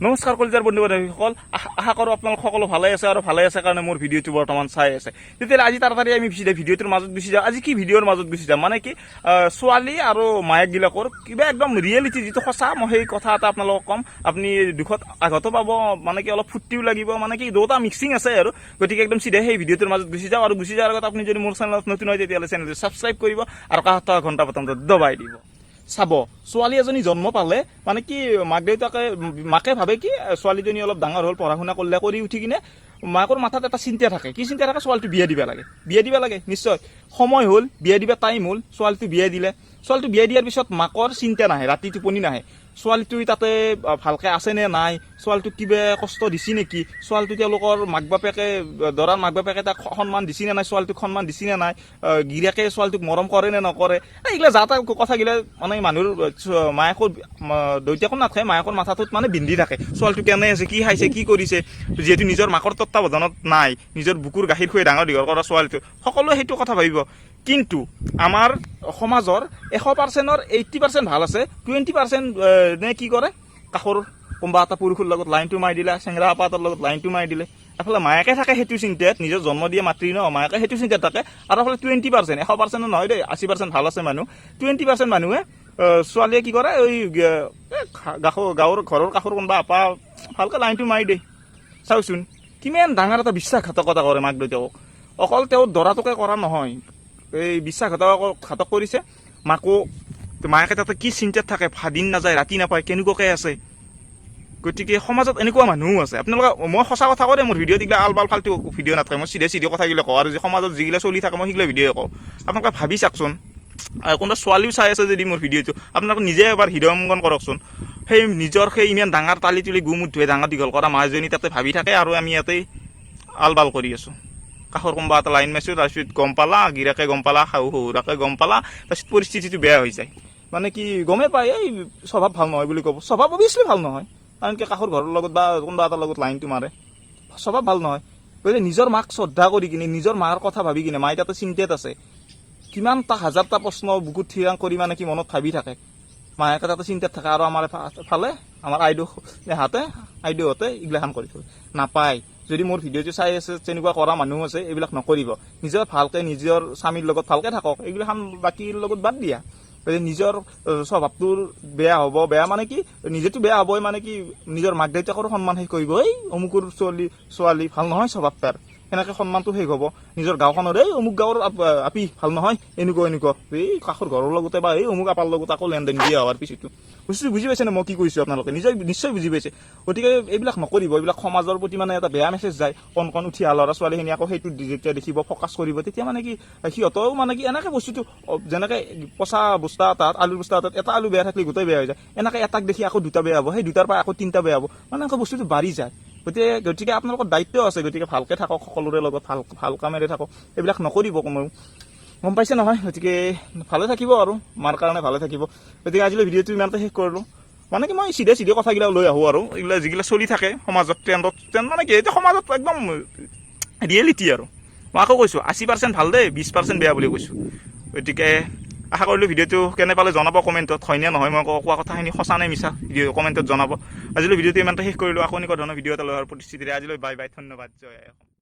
নমস্কাৰ কলিজাৰ বন্ধু বান্ধৱীসকল, আশা কৰোঁ আপোনালোক সকলো ভালে আছে আৰু ভালে আছে কাৰণে মোৰ ভিডিঅ'টো বৰ্তমান চাই আছে। তেতিয়াহ'লে আজি তাড়াতাড়ি আমি চিধা ভিডিঅ'টোৰ মাজত গুচি যাওঁ। আজি কি ভিডিঅ'ৰ মাজত গুচি যাম মানে কি, ছোৱালী আৰু মায়েকবিলাকৰ কিবা একদম ৰিয়েলিটি, যিটো সঁচা, মই সেই কথা এটা আপোনালোকক ক'ম। আপুনি দুখত আঘাতো পাব, মানে কি অলপ ফূৰ্তিও লাগিব, মানে কি দুটা মিক্সিং আছে আৰু। গতিকে একদম চিধা সেই ভিডিঅ'টোৰ মাজত গুচি যাওঁ। আৰু গুচি যোৱাৰ আগত আপুনি যদি মোৰ চেনেলত নতুন হয়, তেতিয়াহ'লে চেনেলটো ছাবস্ক্ৰাইব কৰিব আৰু কাষত থকা ঘণ্টা বটনটো দবাই দিব। চাব, ছোৱালী এজনী জন্ম পালে মানে কি, মাক দেউতাকে, মাকে ভাবে কি ছোৱালীজনী অলপ ডাঙৰ হ'ল, পঢ়া শুনা কৰিলে, কৰি উঠি কিনে মাকৰ মাথাত এটা চিন্তা থাকে। কি চিন্তা থাকে? ছোৱালীটো বিয়া দিব লাগে, বিয়া দিব লাগে। নিশ্চয় সময় হ'ল, বিয়া দিব টাইম হ'ল, ছোৱালীটো বিয়া দিলে। ছোৱালীটো বিয়া দিয়াৰ পিছত মাকৰ চিন্তা নাহে, ৰাতি টোপনি নাহে। ছোৱালীটো তাতে ভালকে আছে নে নাই, ছোৱালীটোক কিবা কষ্ট দিছি নেকি, ছোৱালীটো তেওঁলোকৰ মাক বাপেকে, দৰাৰ মাক বাপেকে তাক সন্মান দিছি নে নাই, ছোৱালীটোক সন্মান দিছি নে নাই, গিৰিয়েকে ছোৱালীটোক মৰম কৰে নে নকৰে, এইগিলা যা তা কথাগিলা মানে মানুহৰ মায়েকৰ, দেউতাকৰ নাথাকে, মায়েকৰ মাথাটোত মানে বিন্ধি থাকে। ছোৱালীটো কেনে আছে, কি খাইছে, কি কৰিছে। যিহেতু নিজৰ মাকৰ তত্বাৱধানত নাই, নিজৰ বুকুৰ গাখীৰ খুৱাই ডাঙৰ দীঘল কৰা ছোৱালীটো, সকলোৱে সেইটো কথা ভাবিব। কিন্তু আমাৰ সমাজৰ 100 পাৰ্চেণ্টৰ 80% ভাল আছে, 20% নে কি কৰে, কাষৰ কোনোবা এটা পুৰুষৰ লগত লাইনটো মাৰি দিলে, চেংৰা আপা এটাৰ লগত লাইনটো মাৰি দিলে। এফালে মায়েকে থাকে সেইটো চিন্তাত, নিজৰ জন্ম দিয়া মাতৃ ন, মায়েকে সেইটো চিন্তাত থাকে। আৰু এফালে 20%, 100 পাৰ্চেণ্টো নহয় দেই, 80% ভাল আছে মানুহ, 20% মানুহে ছোৱালীয়ে কি কৰে, এই গাঁৱৰ ঘৰৰ কাষৰ কোনোবা আপা ভালকে লাইনটো মাৰি দিয়ে। চাওকচোন, কিমান ডাঙৰ এটা বিশ্বাসঘাতকতা কৰে মাক দেউতাকক। অকল তেওঁ দৰাটোকে কৰা নহয়, এই বিশ্বাসঘাতক ঘাতক কৰিছে মাকো। মায়েকে তাতে কি চিন্তাত থাকে, দিন নাযায় ৰাতি নাপায়, কেনেকুৱাকে আছে। গতিকে সমাজত এনেকুৱা মানুহো আছে। আপোনালোকে, মই সঁচা কথা কওঁ দেই, মোৰ ভিডিঅ' এইগিলা আল বাল ফাল্টু ভিডিঅ' নাথাকে। মই চিধা চিধি কথাগিলা কওঁ আৰু যি সমাজত যিগিলা চলি থাকে, মই সেইগিলা ভিডিঅ' কওঁ। আপোনালোকে ভাবি চাওকচোন, আৰু কোনোবা ছোৱালীও চাই আছে যদি মোৰ ভিডিঅ'টো, আপোনালোকে নিজে এবাৰ হৃদয়ংগন কৰকচোন। সেই নিজৰ সেই ইমান ডাঙৰ তালি তুলি গু মুত ধুৱে ডাঙৰ দীঘল কৰা মাজনী তাতে ভাবি থাকে আৰু আমি ইয়াতে আল বাল কৰি আছোঁ। কাষৰ কোনোবা এটা লাইন মাৰিছোঁ, তাৰপিছত গম পালা, গিৰাকে গম পালা, শাহু শহুৰাকে গম পালা, তাৰপিছত পৰিস্থিতিটো বেয়া হৈ যায়। মানে কি, গমেই পায়, এই স্বভাৱ ভাল নহয় বুলি ক'ব। স্বভাৱ অভিয়াছলি ভাল নহয়, কাৰণ কি কাষৰ ঘৰৰ লগত বা কোনোবা এটাৰ লগত লাইনটো মাৰে, স্বভাৱ ভাল নহয়। গতিকে নিজৰ মাক শ্ৰদ্ধা কৰি কিনে, নিজৰ মাৰ কথা ভাবি কিনে, মায়ে তাতে চিন্তাত আছে, কিমানটা হাজাৰটা প্ৰশ্ন বুকুত থিৰাং কৰি মানে কি মনত ভাবি থাকে, মায়েকে তাতে চিন্তাত থাকে। আৰু আমাৰ ফালে আমাৰ আইদেউ হাতে, আইদেউহঁতে এইগিলাখান কৰি থয় নাপায়। যদি মোৰ ভিডিঅ'টো চাই আছে, তেনেকুৱা কৰা মানুহ আছে, এইবিলাক নকৰিব। নিজৰ ভালকে নিজৰ স্বামীৰ লগত ভালকে থাকক, এইগিলাখান বাকীৰ লগত বাদ দিয়া। গতিকে নিজৰ স্বভাৱটোৰ বেয়া হ'ব, বেয়া মানে কি নিজেতো বেয়া হ'বই, মানে কি নিজৰ মাক দেউতাকৰো সন্মান শেষ কৰিব। এই অমুকৰ ছোৱালী ছোৱালী ভাল নহয় স্বভাৱ তাৰ, সেনেকে সন্মানটো শেষ হ'ব। নিজৰ গাঁওখনৰ, এই অমুক গাঁৱৰ আপি ভাল নহয়, এনেকুৱা এনেকুৱা, এই কাষৰ ঘৰৰ লগতে বা এই অমুক আপাৰ লগত আকৌ লেনদেন দিয়া হোৱাৰ পিছতো। বুজিছো, বুজি পাইছে নে মই কি কৈছো? আপোনালোকে নিজে নিশ্চয় বুজি পাইছে। গতিকে এইবিলাক নকৰিব। এইবিলাক সমাজৰ প্ৰতি মানে এটা বেয়া মেছেজ যায়। কণ কণ উঠি অহা ল'ৰা ছোৱালীখিনি আকৌ সেইটো যেতিয়া দেখিব, ফ'কাছ কৰিব, তেতিয়া মানে কি সিহঁতেও মানে কি এনেকে বস্তুটো যেনেকে পচা বস্তা এটাত, আলুৰ বস্তা এটাত এটা আলু বেয়া থাকিলে গোটেই বেয়া হৈ যায়, এনেকে এটাক দেখি আকৌ দুটা বেয়া হ'ব, সেই দুটাৰ পৰা আকৌ তিনিটা বেয়া হ'ব, মানে এনেকে বস্তুটো বাঢ়ি যায়। গতিকে আপোনালোকৰ দায়িত্ব আছে। গতিকে ভালকে থাকক, সকলোৰে লগত ভাল ভাল কামেৰে থাকক, এইবিলাক নকৰিব কোনেও। গম পাইছে নহয়? গতিকে ভালে থাকিব আৰু মাৰ কাৰণে ভালে থাকিব। গতিকে আজিলৈ ভিডিঅ'টো ইমানতে শেষ কৰিলোঁ। মানে কি মই চিধা চিধি কথাগিলা লৈ আহোঁ আৰু এইগিলা যিগিলা চলি থাকে সমাজত, ট্ৰেণ্ডত, ট্ৰেণ্ড মানে কি এতিয়া সমাজত একদম ৰিয়েলিটি। আৰু মই আকৌ কৈছোঁ, 80% ভাল দেই, 20% বেয়া বুলি কৈছোঁ। গতিকে আশা কৰিলোঁ ভিডিঅ'টো কেনে পালে জনাব কমেণ্টত, হয়নে নহয়, মই কোৱা কথাখিনি সঁচা নে মিছা, ভিডিঅ' কমেণ্টত জনাব। আজিলৈ ভিডিঅ'টো ইমানতে শেষ কৰিলোঁ। আকৌ এনেকুৱা ধৰণৰ ভিডিঅ' এটা লৈ অহাৰ প্ৰতিশ্ৰুতিৰে আজিলৈ বাই বাই, ধন্যবাদ, জয় আই অসম।